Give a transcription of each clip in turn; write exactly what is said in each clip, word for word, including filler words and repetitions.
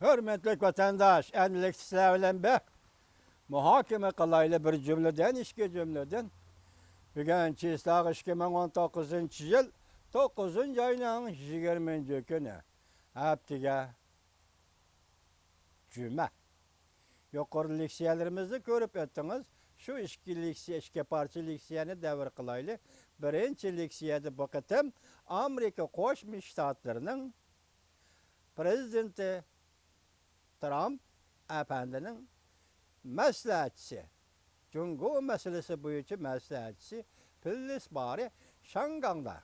ھۆرمەتلىك ۋەتەنداش، ئەمدىلىكتە سىلەر بىلەن بىر مۇھاكىمە قىلايلى، بىر جۈملىدىن، ئىككى جۈملىدىن. بۈگۈن چىسلاغ ئىككى مىڭ ئون توققۇزىنچى يىل توققۇزىنچى ئاينىڭ يىگىرمىنچى كۈنى، ھەپتىگە جۈمە. يۇقىرىدا لېكسىيەلىرىمىزنى كۆرۈپ ئۆتتىڭىز. شۇ ئىككى لېكسىيە، ئىككى پارچە لېكسىيەنى دەۋر قىلايلى. بىرىنچى لېكسىيەدە بۇ قېتىم ئامېرىكا قوشما شتاتلىرىنىڭ پرېزىدېنتى ترامپ ئەپەندىنىڭ مەسلىھەتچىسى، جۇڭگو مەسىلىسى بويىچە مەسلىھەتچىسى پېللىس بارى شياڭگاڭدا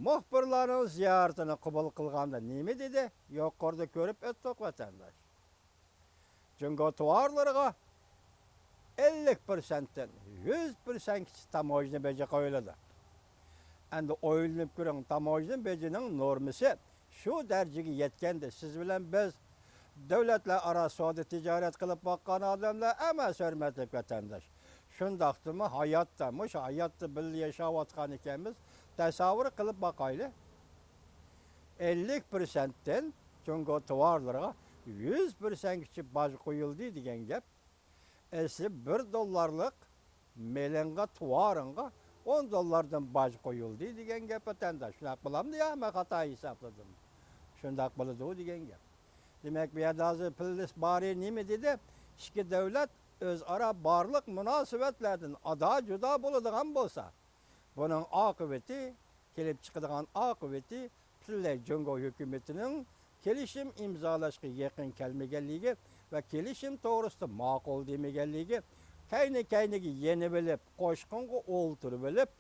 مۇخبىرلارنىڭ زىيارىتىنى قوبۇل قىلغاندا نېمە دېدى؟ يۇقىرىدا كۆرۈپ ئۆتتۇق، ۋەتەنداش. جۇڭگو تاۋارلىرىغا ئەللىك پىرسەنتتىن يۈز پىرسەنتكىچە تاموژنا بېجى قويۇلىدۇ. ئەمدى ئويلىنىپ كۆرۈڭ، تاموژنا بېجىنىڭ نورمىسى شۇ دەرىجىگە يەتكەندە، سىز بىلەن بىز دۆلەتلەر ئارا سودا تىجارەت قىلىپ باققان ئادەملەر ئەمەس، ھۆرمەتلىك ۋەتەنداش. شۇنداقتىمۇ ھاياتتا، مۇشۇ ھاياتتا بىللە ياشاۋاتقان ئىكەنمىز، تەسەۋۋۇر قىلىپ باقايلى. ئەللىك پىرسەنتتىن جۇڭگو تاۋارلىرىغا يۈز پىرسەنتكىچە باج قويۇلدى دېگەن گەپ. ئەسلى بىر دوللارلىق مېلىڭغا، تاۋارىڭغا ئون دوللاردىن باج قويۇلدى دېگەن گەپ، ۋەتەنداش. شۇنداق بولامدۇ يا مەن خاتا ھېسابلىدىم؟ شۇنداق بولىدۇ دېگەن گەپ. دېمەك، بۇ يەردە ھازىر پېللىس بارى نېمە دېدى؟ ئىككى دۆلەت ئۆزئارا بارلىق مۇناسىۋەتلەردىن ئادا-جۇدا بولىدىغان بولسا، بۇنىڭ ئاقىۋىتى، كېلىپ چىقىدىغان ئاقىۋىتى پۈتۈنلەي جۇڭگو ھۆكۈمىتىنىڭ كېلىشىم ئىمزالاشقا يېقىن كەلمىگەنلىكى ۋە كېلىشىم توغرىسىدا ماقۇل دېمىگەنلىكى، كەينى-كەينىگە يېنىۋېلىپ، قوشقىنغا ئولتۇرۇۋېلىپ،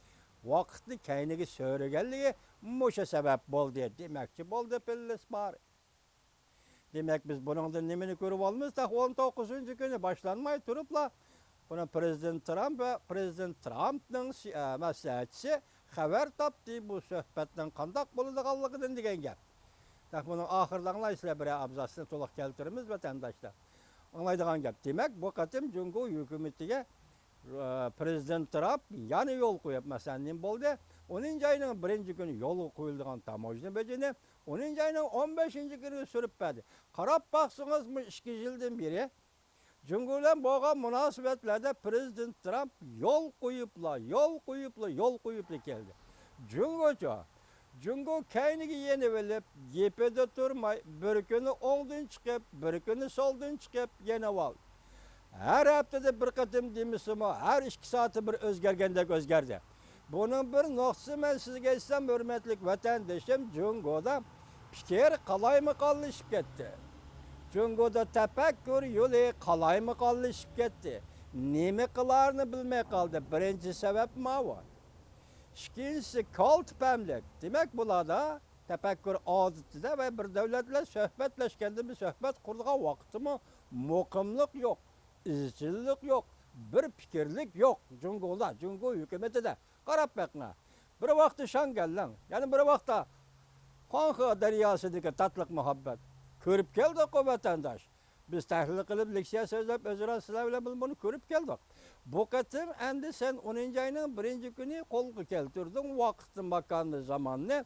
ۋاقىتنى كەينىگە سۆرىگەنلىكى مۇشۇ سەۋەب بولدى دېمەكچى بولدى پېللىس بارى. دېمەك، بىز بۇنىڭدىن نېمىنى كۆرۈۋالىمىز؟ تېخى ئون توققۇزىنچى كۈنى باشلانماي تۇرۇپلا، بۇنى پرېزىدېنت ترامپ ۋە پرېزىدېنت ترامپنىڭ سى-، ئە، مەسلىھەتچىسى خەۋەر تاپتى بۇ سۆھبەتنىڭ قانداق بولىدىغانلىقىدىن دېگەن گەپ. تېخى بۇنىڭ ئاخىرىدا ئاڭلايسىلەر، بىرەر ئابزاسنى تولۇق كەلتۈرىمىز، ۋەتەنداشلار. ئاڭلايدىغان گەپ. دېمەك، بۇ قېتىم جۇڭگو ھۆكۈمىتىگە، ئە، پرېزىدېنت ترامپ يەنە يول قويۇپ، مەسىلەن، نېمە بولدى؟ ئونىنچى ئاينىڭ بىرىنچى كۈنى يولغا قويۇلىدىغان تاموژنا بېجىنى ئونىنچى ئاينىڭ ئون بەشىنچى كۈنىگە سۈرۈپ بەردى. قاراپ باقسىڭىز، مۇ ئىككى يىلدىن بېرى جۇڭگو بىلەن بولغان مۇناسىۋەتلەردە پرېزىدېنت ترامپ يول قويۇپلا، يول قويۇپلا، يول قويۇپلا كەلدى. جۇڭگوچۇ؟ جۇڭگو كەينىگە يېنىۋېلىپ، گېپىدە تۇرماي، بىر كۈنى ئوڭدىن چىقىپ، بىر كۈنى سولدىن چىقىپ، يېنىۋالدى. ھەر ھەپتىدە بىر قېتىم دېمىسىمۇ، ھەر ئىككى سائەتتە بىر ئۆزگەرگەندەك ئۆزگەردى. بۇنىڭ بىر نۇقتىسى، مەن سىزگە ئېيتسام، ھۆرمەتلىك ۋەتەندىشىم، جۇڭگودا پىكىر قالايمىقانلىشىپ كەتتى. جۇڭگودا تەپەككۇر يولى قالايمىقانلىشىپ كەتتى. نېمە قىلارىنى بىلمەي قالدى. بىرىنچى سەۋەب ماۋۇ. ئىككىنچىسى، كالتە پەملىك. دېمەك، بۇلاردا تەپەككۇر ئادىتىدە ۋە بىر دۆلەت بىلەن سۆھبەتلەشكەندە بىر سۆھبەت قۇرىدىغان ۋاقىتتىمۇ مۇقىملىق يوق، ئىزچىللىق يوق، بىر پىكىرلىك يوق. جۇڭگودا، جۇڭگو ھۆكۈمىتىدە. قاراپ بېقىڭ. بىر ۋاقىتتا شاڭگەنلىڭ، يەنە بىر ۋاقىتتا خۇاڭخې دەرياسىدىكى تاتلىق مۇھەببەت. كۆرۈپ كەلدۇققۇ، ۋەتەنداش. بىز تەھلىل قىلىپ، لېكسىيە سۆزلەپ، ئۆزئارا سىلەر بىلەن بۇنى كۆرۈپ كەلدۇق. بۇ قېتىم ئەمدى سەن ئونىنچى ئاينىڭ بىرىنچى كۈنى قولغا كەلتۈردۈڭ، ۋاقىتنى، ماكاننى، زاماننى.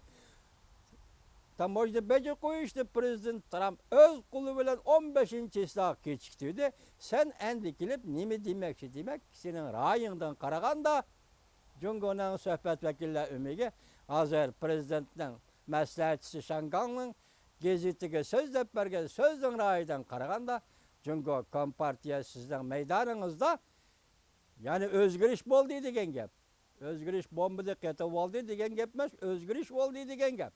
تاموژنا بېجى قويۇشنى پرېزىدېنت ترامپ ئۆز قولى بىلەن ئون بەشىنچى چىسلاغا كېچىكتۈردى. سەن ئەمدى كېلىپ نېمە دېمەكچى؟ دېمەك، سېنىڭ رايىڭدىن قارىغاندا، جۇڭگونىڭ سۆھبەت ۋەكىللەر ئۆمىكى ھازىر پرېزىدېنتنىڭ مەسلىھەتچىسى شاڭگاڭنىڭ گېزىتىگە سۆزلەپ بەرگەن سۆزىنىڭ رايىدىن قارىغاندا، جۇڭگو كومپارتىيە سىزنىڭ مەيدانىڭىزدا، يەنى ئۆزگىرىش بولدى دېگەن گەپ. ئۆزگىرىش بولمىدى، قېتىۋالدى دېگەن گەپ ئەمەس، ئۆزگىرىش بولدى دېگەن گەپ.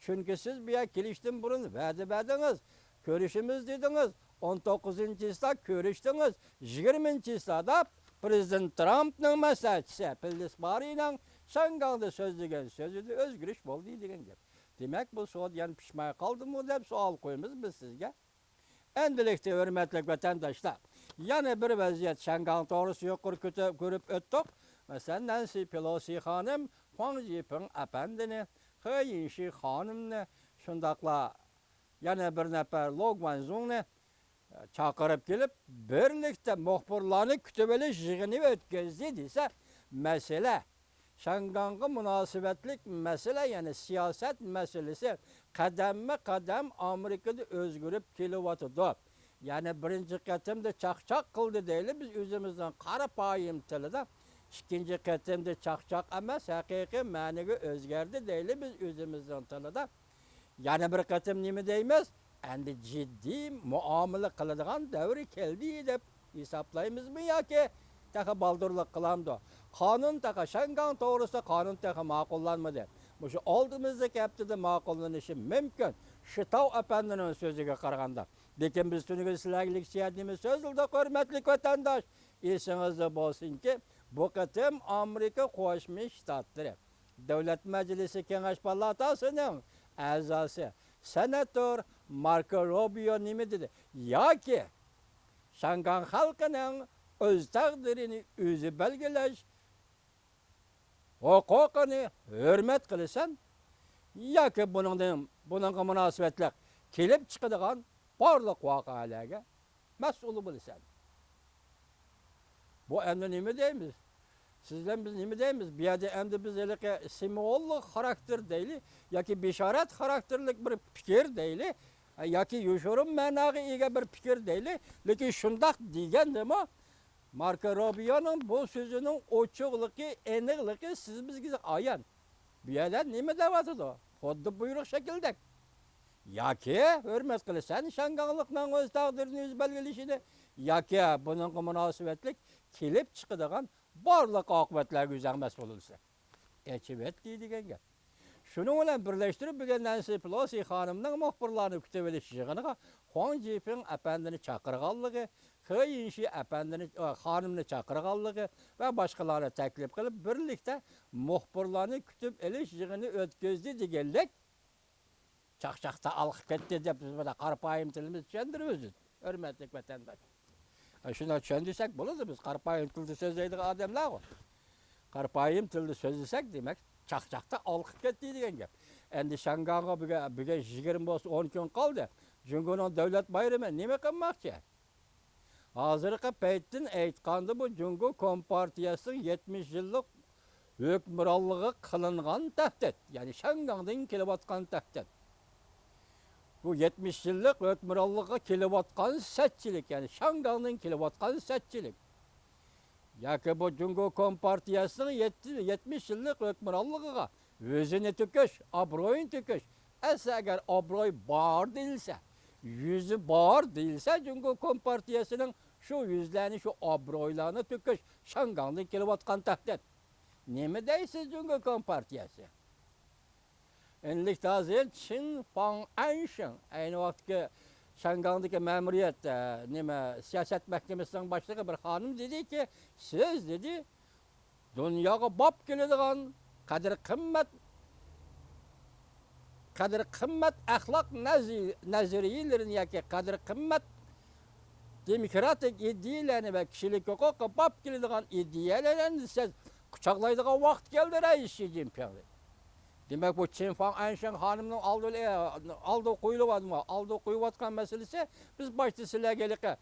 چۈنكى سىز بۇ يەرگە كېلىشتىن بۇرۇن ۋەدە بەردىڭىز، كۆرۈشىمىز دېدىڭىز، ئون توققۇزىنچى چىسلا كۆرۈشتىڭىز، يىگىرمىنچى چىسلادا پرېزىدېنت ترامپنىڭ مەسلىھەتچىسى پېللىس بارىنىڭ شاڭگاڭدا سۆزلىگەن سۆزىدە ئۆزگىرىش بولدى دېگەن گەپ. دېمەك، بۇ سودا يەنە پىشماي قالدىمۇ دەپ سوئال قويىمىز بىز سىزگە. ئەمدىلىكتە، ھۆرمەتلىك ۋەتەنداشلار، يەنە بىر ۋەزىيەت شياڭگاڭ توغرىسىدا يۇقىرى كۆتە-، كۆرۈپ ئۆتتۇق. مەسىلەن، نەنسى پېلوسى خانىم، خۇاڭ جىپىڭ ئەپەندىنى، خې يىنشى خانىمنى، شۇنداقلا يەنە بىر نەپەر لو گۇەنزۇڭنى چاقىرىپ كېلىپ، بىرلىكتە مۇخبىرلارنى كۈتۈۋېلىش يىغىنى ئۆتكۈزدى دېسە، مەسىلە شياڭگاڭغا مۇناسىۋەتلىك مەسىلە، يەنى سىياسەت مەسىلىسى قەدەممۇ قەدەم ئامېرىكىدا ئۆزگىرىپ كېلىۋاتىدۇ. يەنى بىرىنچى قېتىمدا چاقچاق قىلدى دەيلى بىز ئۆزىمىزنىڭ قارا پايىم تىلىدا. ئىككىنچى قېتىمدا چاقچاق ئەمەس، ھەقىقىي مەنىگە ئۆزگەردى دەيلى بىز ئۆزىمىزنىڭ تىلىدا. يەنە بىر قېتىم نېمە دەيمىز؟ ئەمدى جىددىي مۇئامىلە قىلىدىغان دەۋر كەلدى دەپ ھېسابلايمىزمۇ ياكى تېخى بالدۇرلۇق قىلامدۇ؟ قانۇن تېخى شياڭگاڭ توغرىسىدا قانۇن تېخى ماقۇللانمىدى. مۇشۇ ئالدىمىزدىكى ھەپتىدە ماقۇللىنىشى مۇمكىن. شىتاۋ ئەپەندىنىڭ سۆزىگە قارىغاندا. لېكىن بىز تۈنۈگۈن سىلەرگە لېكسىيەدە نېمە سۆزلىدۇق، ھۆرمەتلىك ۋەتەنداش؟ ئېسىڭىزدە بولسۇنكى، بۇ قېتىم ئامېرىكا قوشما شتاتلىرى دۆلەت مەجلىسى كېڭەش پالاتاسىنىڭ ئەزاسى سېناتور ماركو روبىيو نېمە دېدى؟ ياكى شياڭگاڭ خەلقىنىڭ ئۆز تەقدىرىنى ئۆزى بەلگىلەش ھوقۇقىنى ھۆرمەت قىلىسەن ياكى بۇنىڭدىن، بۇنىڭغا مۇناسىۋەتلىك كېلىپ چىقىدىغان بارلىق ۋەقەلەرگە مەسئۇل بولىسەن. بۇ ئەمدى نېمە دەيمىز؟ سىز بىلەن بىز نېمە دەيمىز؟ بۇ يەردە ئەمدى بىز ھېلىقى سىمۋوللۇق خاراكتېر دەيلى ياكى بېشارەت خاراكتېرلىك بىر پىكىر دەيلى ياكى يوشۇرۇن مەناغا ئىگە بىر پىكىر دەيلى. لېكىن شۇنداق دېگەندىمۇ، ماركو روبىيونىڭ بۇ سۆزىنىڭ ئوچۇقلۇقى، ئېنىقلىقى سىز بىزگە ئايان. بۇ يەردە نېمە دەۋاتىدۇ؟ خۇددى بۇيرۇق شەكلىدەك. ياكى ھۆرمەت قىلىسەن شياڭگاڭلىقنىڭ ئۆز تەقدىرىنى ئۆزى بەلگىلىشىنى، ياكى بۇنىڭغا مۇناسىۋەتلىك كېلىپ چىقىدىغان بارلىق ئاقىۋەتلەرگە ئۆزەڭ مەسئۇل بولىسەن. ئېچىۋەت دەيدىغان گەپ. شۇنىڭ بىلەن بىرلەشتۈرۈپ، بۈگۈن نەنسى پېلوسى خانىمنىڭ مۇخبىرلارنى كۈتۈۋېلىش يىغىنىغا خۇاڭ جىپىڭ ئەپەندىنى چاقىرغانلىقى، خې يىنشى ئەپەندىنى، ئا، خانىمنى چاقىرغانلىقى ۋە باشقىلارنى تەكلىپ قىلىپ، بىرلىكتە مۇخبىرلارنى كۈتۈپ ئېلىش يىغىنى ئۆتكۈزدى دېگەنلىك، چاقچاقتا ئالقىپ كەتتى دەپ بىز بۇنى قارا پايىم تىلىمىز چۈشەندۈرۈۋېتىمىز، ھۆرمەتلىك ۋەتەنداش. ئە، شۇنداق چۈشەندۈرسەك بولىدۇ، بىز قارا پايىم تىلدا سۆزلەيدىغان ئادەملەرغۇ. قارا پايىم تىلدا سۆزلىسەك، دېمەك، چاقچاقتا ئالقىپ كەتتى دېگەن گەپ. ئەمدى شياڭگاڭغا بۈگۈن، بۈگۈن يىگىرمە بولسا ئون كۈن قالدى. جۇڭگونىڭ دۆلەت بايرىمى، نېمە قىلماقچى؟ ھازىرقى پەيتتىن ئېيتقاندا، بۇ جۇڭگو كومپارتىيەسىنىڭ يەتمىش يىللىق ھۆكۈمرانلىقىغا قىلىنغان تەھدىت، يەنى شياڭگاڭدىن كېلىۋاتقان تەھدىت. بۇ يەتمىش يىللىق ھۆكۈمرانلىققا كېلىۋاتقان سەتچىلىك، يەنى شياڭگاڭدىن كېلىۋاتقان سەتچىلىك. ياكى بۇ جۇڭگو كومپارتىيەسىنىڭ يەتتە، يەتمىش يىللىق ھۆكۈمرانلىقىغا ۋۆزىنى تۆكۈش، ئابرۇيىنى تۆكۈش. ئەسلى ئەگەر ئابرۇي بار دېيىلسە، يۈزى بار دېيىلسە، جۇڭگو كومپارتىيەسىنىڭ شۇ يۈزلەرنى، شۇ ئابرۇيلارنى تۆكۈش شياڭگاڭدىن كېلىۋاتقان تەھدىت. نېمە دەيسىز جۇڭگو كومپارتىيەسى؟ ئەنلىكتە ھازىر چىن فاڭ ئەنشىڭ، ئەينى ۋاقىتتىكى شياڭگاڭدىكى مەمۇرىيەت، ئە، نېمە، سىياسەت مەھكىمىسىنىڭ باشلىقى بىر خانىم دېدىكى، سىز، دېدى، دۇنياغا باب كېلىدىغان قەدىر-قىممەت، قەدىر-قىممەت ئەخلاق نەزى-، نەزەرىيەلىرىنى ياكى قەدىر-قىممەت دېموكراتىك ئىدىيەلەرنى ۋە كىشىلىك ھوقۇققا باب كېلىدىغان ئىدىيەلەرنى سىز قۇچاقلايدىغان ۋاقىت كەلدى، رەئىس شى جىنپىڭ، دېدى. دېمەك، بۇ چىن فاڭ ئەنشىڭ خانىمنىڭ ئالدى، ئالدىغا قويۇلۇۋاتىدۇ، ئالدىغا قويۇۋاتقان مەسىلىسى، بىز باشتا سىلەرگە ھېلىقى،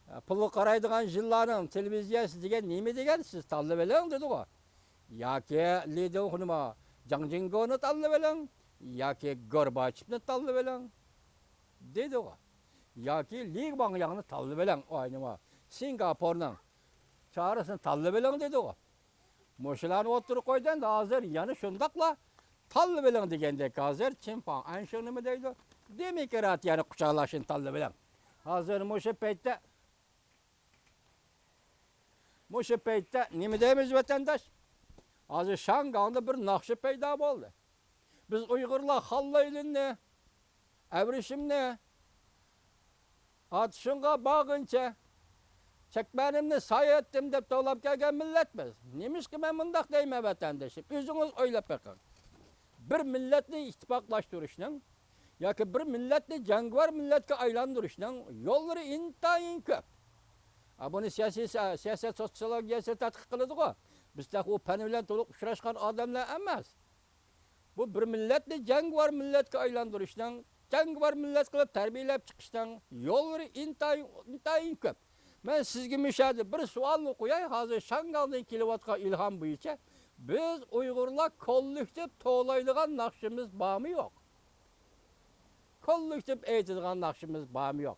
ئە، پۇلغا قارايدىغان يىللارنىڭ تېلېۋىزىيەسى دېگەن نېمە دېگەن، سىز تاللىۋېلىڭ، دېدىغۇ. ياكى لى دېڭخۇنما جاڭ جىڭگونى تاللىۋېلىڭ، ياكى گورباچېۋنى تاللىۋېلىڭ، دېدىغۇ. ياكى لى ۋاڭياڭنى تاللىۋېلىڭ، ئاينىما سىنگاپورنىڭ چارىسىنى تاللىۋېلىڭ، دېدىغۇ. مۇشۇلارنى ئوتتۇرىغا قويدى، ئەمدى ھازىر يەنە شۇنداقلا تاللىۋېلىڭ دېگەندەك، ھازىر چىن فاڭ ئەنشىڭ نېمە دەيدۇ؟ دېموكراتىيەنى قۇچاقلاشنى تاللىۋېلىڭ. ھازىر مۇشۇ پەيتتە، مۇشۇ پەيتتە نېمە دەيمىز، ۋەتەنداش؟ ھازىر شياڭگاڭدا بىر ناخشا پەيدا بولدى. بىز ئۇيغۇرلار خانلەيلىننى، ئەبرىشىمنى، ئاتۇشۇڭغا بارغىنىچە چەكمەنىمنى سايا ئەتتىم دەپ توۋلاپ كەلگەن مىللەت بىز. نېمىشقا مەن مۇنداق دەيمەن، ۋەتەندىشىم؟ ئۆزىڭىز ئويلاپ بېقىڭ. بىر مىللەتنى ئىتتىپاقلاشتۇرۇشنىڭ ياكى بىر مىللەتنى جەڭگىۋار مىللەتكە ئايلاندۇرۇشنىڭ يوللىرى ئىنتايىن كۆپ. ئا، بۇنى سىياسىي، سىياسەت سوتسىيولوگىيەسى تەتقىق قىلىدىغۇ. بىز تېخى ئۇ پەن بىلەن تولۇق ئۇچراشقان ئادەملەر ئەمەس. بۇ بىر مىللەتنى جەڭگىۋار مىللەتكە ئايلاندۇرۇشنىڭ، جەڭگىۋار مىللەت قىلىپ تەربىيەلەپ چىقىشنىڭ يوللىرى ئىنتايىن، ئىنتايىن كۆپ. مەن سىزگە مۇشۇ يەردە بىر سوئالنى قوياي، ھازىر شياڭگاڭدىن كېلىۋاتقان ئىلھام بويىچە بىز ئۇيغۇرلار كوللېكتىپ توۋلايدىغان ناخشىمىز بارمۇ يوق؟ كوللېكتىپ ئېيتىدىغان ناخشىمىز بارمۇ يوق؟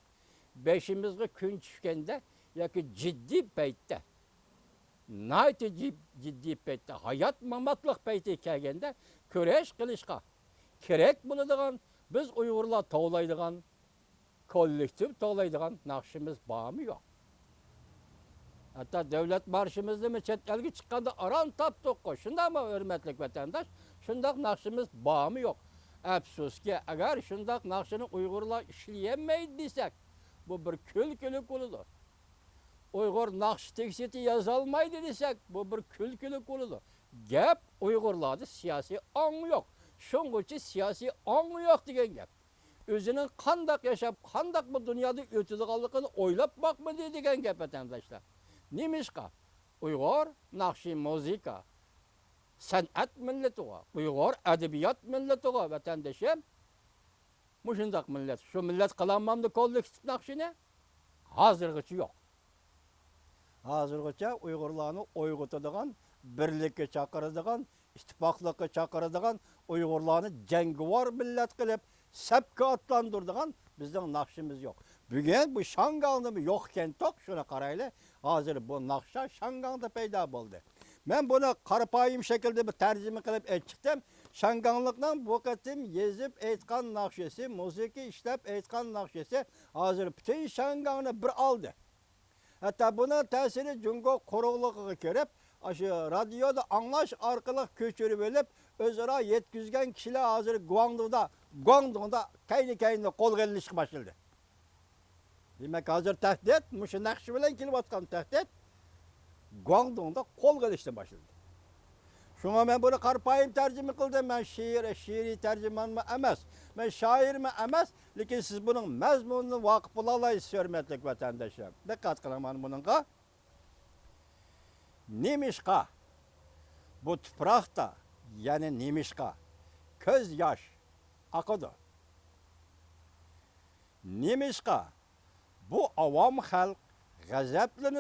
بېشىمىزغا كۈن چۈشكەندە ياكى جىددىي پەيتتە، ناھايىتى جىد-، جىددىي پەيتتە، ھايات ماماتلىق پەيتى كەلگەندە كۈرەش قىلىشقا كېرەك بولىدىغان، بىز ئۇيغۇرلار توۋلايدىغان، كوللېكتىپ توۋلايدىغان ناخشىمىز بارمۇ يوق؟ ھەتتا دۆلەت مارشىمىزنىمۇ چەت ئەلگە چىققاندا ئاران تاپتۇققۇ، شۇنداقمۇ، ھۆرمەتلىك ۋەتەنداش؟ شۇنداق ناخشىمىز بارمۇ يوق؟ ئەپسۇسكى، ئەگەر شۇنداق ناخشىنى ئۇيغۇرلار ئىشلىيەلمەيدۇ دېسەك، بۇ بىر كۈلكىلىك بولىدۇ. ئۇيغۇر ناخشا تېكىستى يازالمايدۇ دېسەك، بۇ بىر كۈلكىلىك بولىدۇ. گەپ ئۇيغۇرلاردا سىياسىي ئاڭ يوق. شۇڭغۇچە سىياسىي ئاڭ يوق دېگەن گەپ. ئۆزىنىڭ قانداق ياشاپ، قانداق بۇ دۇنيادا ئۆتىدىغانلىقىنى ئويلاپ باقمىدى دېگەن گەپ، ۋەتەنداشلار. نېمىشقا؟ ئۇيغۇر ناخشا مۇزىكا، سەنئەت مىللىتىغۇ، ئۇيغۇر ئەدەبىيات مىللىتىغۇ، ۋەتەندىشىم. مۇشۇنداق مىللەت، شۇ مىللەت قىلالمامدۇ كوللېكتىپ ناخشىنى؟ ھازىرغىچە يوق. ھازىرغىچە ئۇيغۇرلارنى ئويغىتىدىغان، بىرلىككە چاقىرىدىغان، ئىتتىپاقلىققا چاقىرىدىغان، ئۇيغۇرلارنى جەڭگىۋار مىللەت قىلىپ سەپكە ئاتلاندۇرىدىغان بىزنىڭ ناخشىمىز يوق. بۈگۈن بۇ شياڭگاڭدىمۇ يوق ئىكەن توق، شۇنى قارايلى. ھازىر بۇ ناخشا شياڭگاڭدا پەيدا بولدى. مەن بۇنى قارىپايىم شەكىلدە بىر تەرجىمە قىلىپ ئېيتىپ چىقتىم. شياڭگاڭلىقنىڭ بۇ قېتىم يېزىپ ئېيتقان ناخشىسى، مۇزىكا ئىشلەپ ئېيتقان ناخشىسى ھازىر پۈتۈن شياڭگاڭنى بىر ئالدى. ھەتتا بۇنىڭ تەسىرى جۇڭگو قۇرۇقلۇقىغا كىرىپ، ئاشۇ رادىيودا ئاڭلاش ئارقىلىق كۆچۈرۈۋېلىپ، ئۆزئارا يەتكۈزگەن كىشىلەر ھازىر گۇاڭدۇڭدا، گۇاڭدۇڭدا كەينى-كەينىدىن قولغا ئېلىنىشقا باشلىدى. دېمەك، ھازىر تەھدىت، مۇشۇ ناخشا بىلەن كېلىۋاتقان تەھدىت گۇاڭدۇڭدا قولغا ئېلىشتىن باشلىدى. شۇڭا مەن بۇنى قارىپايىم تەرجىمە قىلدىم. مەن شېئىر، شېئىرىي تەرجىمانمۇ ئەمەس، مەن شائىرمۇ ئەمەس، لېكىن سىز بۇنىڭ مەزمۇنىنى ۋاقىپ بولالايسىز، ھۆرمەتلىك ۋەتەنداشلار. دىققەت قىلىڭ مانا بۇنىڭغا. نېمىشقا بۇ تۇپراقتا يەنە نېمىشقا كۆز ياش ئاقىدۇ؟ نېمىشقا بۇ ئاۋام خەلق غەزەپلىنىدۇ؟